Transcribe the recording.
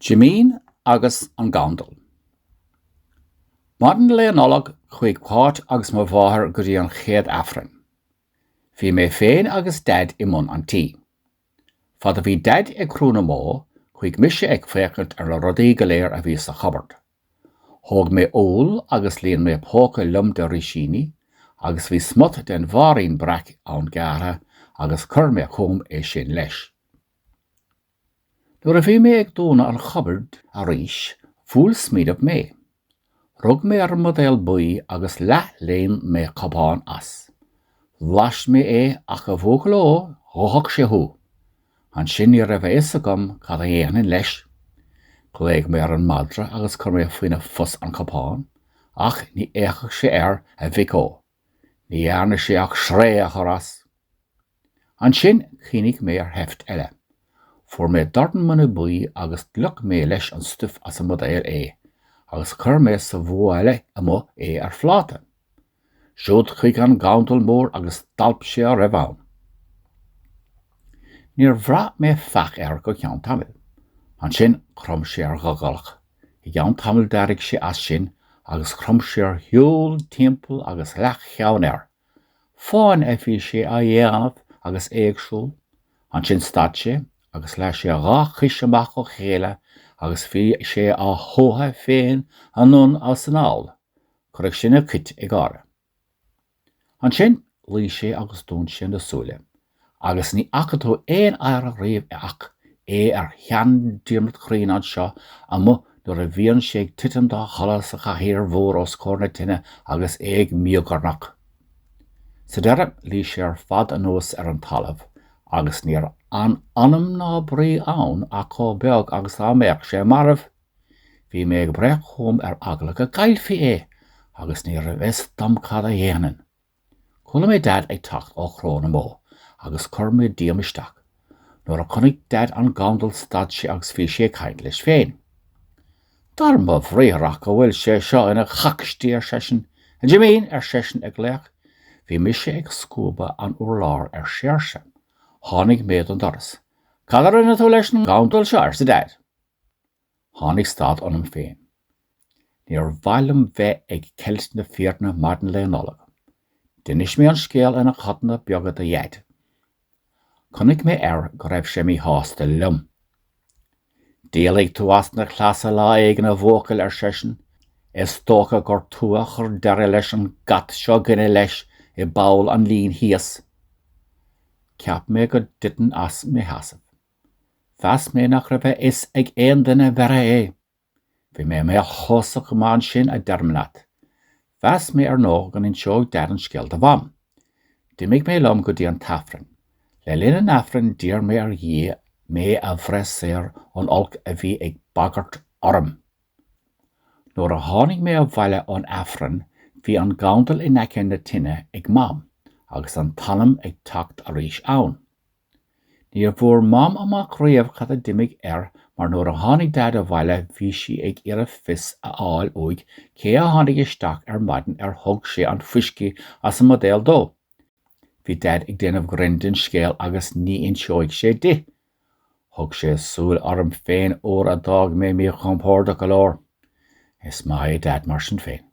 Jimín agus an Gandal. Maidin Lae Nollag chuaigh Cáit agus mo mháthair go dtí an chéad Aifreann. Bhí mé féin agus Daid i mbun an tí. Fad a bhí Daid ag crú na mbó, chuaigh mise ag féachaint ar na rudaí go léir a bhí sa chupboard. Thóg mé úll agus líon mé póca liom de rísíní agus bhí smut den bhairrín breac ann gearrtha agus chuir mé chugam é sin leis. Nuair a bhí mé ag dúnadh an chupboird arís, bhuail smaoineamh mé. Rug mé ar an mbuidéal buí agus leath-líon mé cupán as. Bhlais mé é ach a bhuachaill ó, dhófadh sé thú! Ansin ní raibh a fhios agam cad a dhéanfainn leis. Ghlaoigh mé ar an madra agus chuir mé faoina phus an cupán, ach ní fhéachfadh sé air, a mhic ó. Ní dhearna sé ach sraoth a chur as. Ansin chuimhnigh mé ar sheift eile. Fuair mé dorn mine buí agus d'fhliuch mé leis an stuif as an mbuidéal é agus chuir mé sa bhuaile amuigh é ar phláta. Siúd chuige an gandal mór agus d'alp sé a raibh ann. Níor bhraith mé faic air go ceann tamaill. Ansin chrom sé ar ghogalach. I gceann tamaill d'éirigh sé as sin agus chrom sé ar shiúl timpeall agus leathcheann air. Fáin a bhí sé á dhéanamh agus é ag siúl. Ansin stad sé agus leath sé a dhá chois amach ó chéile agus bhí sé á shuaitheadh féin anonn is anall. Chuirfeadh sin na cait ag gáire. Ansin luigh sé agus dún sé na súile. Agus ní fhaca tú aon fhear riamh ach é ar shean-Diarmaid Chruinn anseo amuigh nuair a bhíonn sé ag titim dá chodladh sa chathaoir mhór os comhair na tine agus é ag míogarnach. Sa deireadh, luigh sé ar fad anuas ar an talamh agus ní raibh anam ná brí ann ach chomh beag agus dá mbeadh sé marbh. Bhí mé ag breith chugam ar eagla go gcaillfí é agus ní raibh fhios dom cad a dhéanfainn. Chuala mé Daid ag teacht ó chró na mbó agus chuir mé díom isteach. Nuair a chonaic Daid an gandal stad sé agus bhí sé ag caint leis féin. Dar mo bhriathar ach go bhfuil sé seo ina chacstí, ar seisean. A Jimín, ar seisean ag glaoch. Bhí mise ag scuabadh an urláir ar Seoirse. Tháinig mé don doras. Cad a rinne tú leis an ngandal seo, arsa Daid. Tháinig stad ionam féin. Níor mhaith liom bheith ag ceilt na fírinne maidin Lae Nollag. D'inis mé an scéal ina chodanna beaga do Dhaid. Chonaic mé air go raibh sé míshásta liom. Díolfaidh tú as na cleasa lá éigin a bhuachaill, ar seisean. Is dócha gur tú a chuir deireadh leis an gcat seo againne leis i bpoll an lín thíos. Cheap mé go dtitfinn as mo sheasamh. Mheas mé nach raibh a fhios ag aon duine bheirthe é. Bhí mé míchosach go maith ansin, a deirim leat. Mheas mé ar ndóigh go n-inseodh Daid an scéal do Mham. D'imigh mé liom go dtí an t-Aifreann. Le linn an Aifrinn d'iarr mé ar Dhia mé a bhreith saor ón olc a bhí ag bagairt orm. Nuair a tháinig mé abhaile ón Aifreann bhí an gandal in aice na tine ag Mam agus an t-anam ag teacht arís ann. Ní bhfuair Mam amach riamh cad a d'imigh air mar nuair a tháinig Daid abhaile bhí sí ag iarraidh fios a fháil uaidh cé a tháinig isteach ar maidin ar thug sé an fuiscí as an mbuidéal dó. Bhí Daid ag déanamh grinn den scéal agus ní inseoidh sé di. Thug sé súil orm féin uair a d'fhág mé míchompordach go leor. Is maith é Daid mar sin féin.